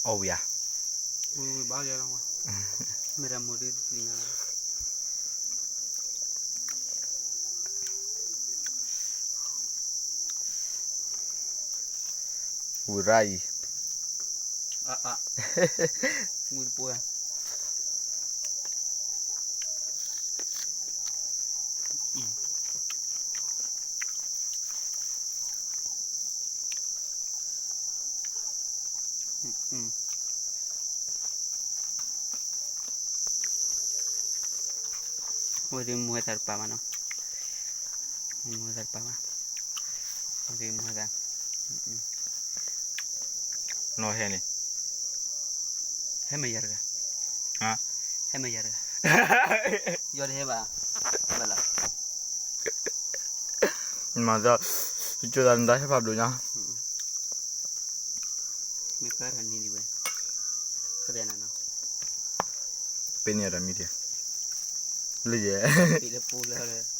အီၣ်ဝံၤဧါ, ဝံၤဝံၤဘၣ်ယဲလီၤဝဲ, မ့ၢ်တၢ်မိၢ်ဒုးသ့ၣ်ညါလီၤ, ဝံၤရၣ်အံၤ, ဝံၤတပှဲၤ ဝဲဒၣ်မူဝဲသးတပာ်ဘၣ်နီၤ, မူဝဲသးတပာ်ဘၣ်, ဝဲဒၣ်မူဝဲသး, နီၤဟဲန့ၣ်, ဟဲမ့ၢ်ယၤတဂၤ, ဟဲမ့ၢ်ယၤတဂၤ, ယီၤတဟဲဘၣ်, ဘၣ်လီၤ, မၤသး, ကၠိသးနဒါဟဲဖးဘျိညါ, မ့ၢ်ကဲထီၣ်နံၤဒံးဝဲ, ပ့ၤန့ၢ်တၢ်မံၤဒံး, လၢယဲ, ပ့ၤလၢပူလၢလၢ ယၤလီၤ,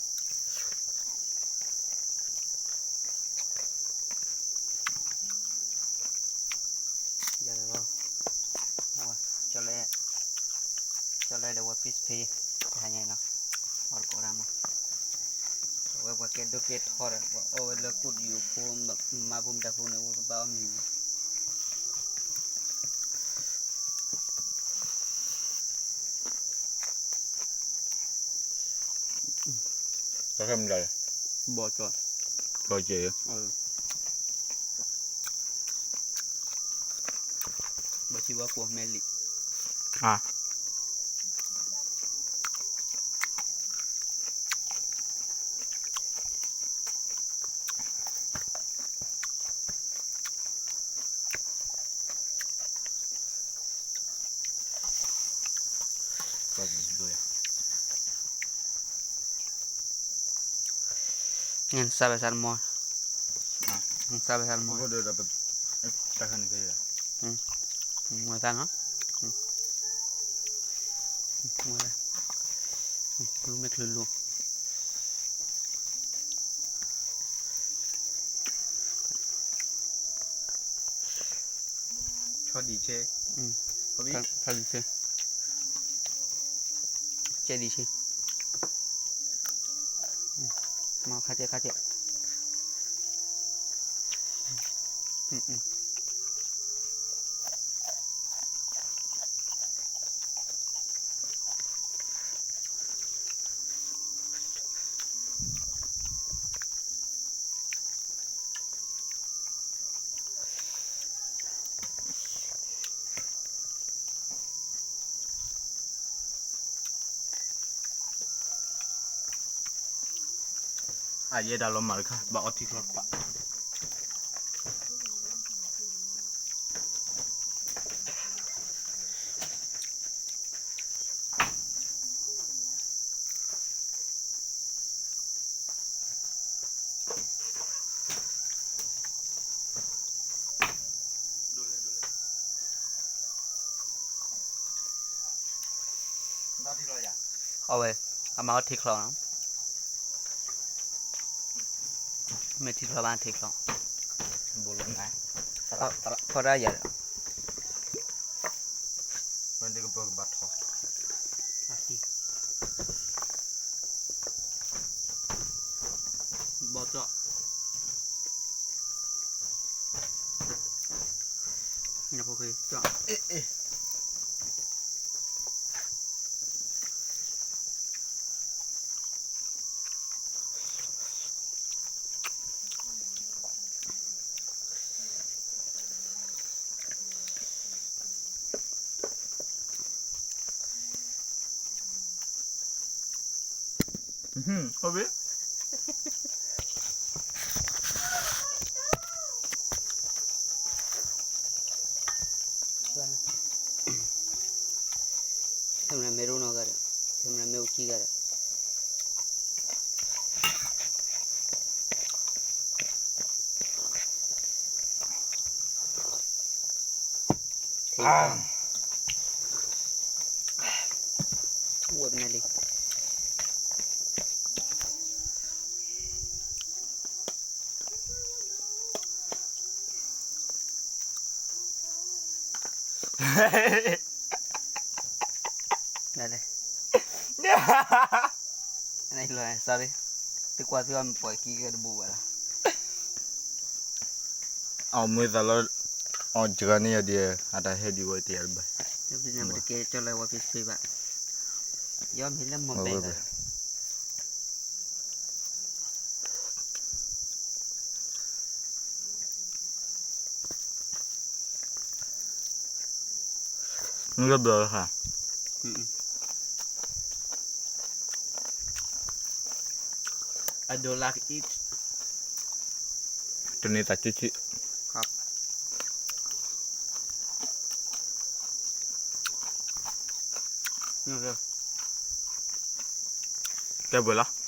ကၠီလဲ, ကၠီလဲဒီးဝဲ fish pay တဟါညါအံၤနီၤ, အီၣ်တကိးတၢ်မး, အဝဲပှၤကဲဒိၣ်ကဲထီဒီး ပှၤအီၣ်ဝဲလၢကူၣ်တယိၤဖိ, မါဖိမတၤဖိန့ၣ် ဝဲပဘၣ်အီၣ်မံၤန့ၣ် တၢ်ခါမတၤလဲၣ်, ဘီကၠီ, ဘီကၠီ, ဘီကၠီဝဲကိးမဲလံ, စၢ်ဘဲစၢ်တမီၤ, စၢ်ဘဲစၢ်တမီၤ, မၤသးနီၤ, မၤသး, လူမ့ၢ်ချုးလူ ဆီဒံးဆ့, ဆီဒံးဆ့, ကဲဒံးဆ့, မၤခါကဲခါကဲ, အယဲဒၣ်လီၤမၢ်တခါ ဘၣ်အီထံချီတပာ် အဝဲ အမၤအီထံချီနီၤ, မ့ၢ်ထံချီဘၣ်ထံချီ, ဖီတၢ်ယၤဒီး ဘီကၠီ, ညၣ်ဖိဃ့ကၠီ, ဟုတ်ပြီ, ခဲမရမဲရိနီၢ်ဂၤဒီး ခဲမရမဲအိၣ်ခံဂၤဒီး ဝဲပနၢ်လံ အ ဒ်လဲၣ်, နလီၤ sorry, သုကွၢ်သုအီၣ်မ့ၤပိာ်ခံကဲတဘူးဝဲလီၤ. အီၣ်မ့ၤသးလီၤ, အီၣ်စှၤန့ၢ်ယၤဒံး, အတၢ်ဟဲဒံးဝဲတယၤတဘၣ်, ပတကဲကၠီလၢဝဲဖ့ဖ့ဘၣ်, ယီၣ်မ့ၤလၢမီၢ်ဘဲၣ်လီၤ. မ့ၢ်ဘျီလၢခါ, I don't like it. တန့ၢ်သးဆံးဆံး, ကဲဘှဲးလီၤ.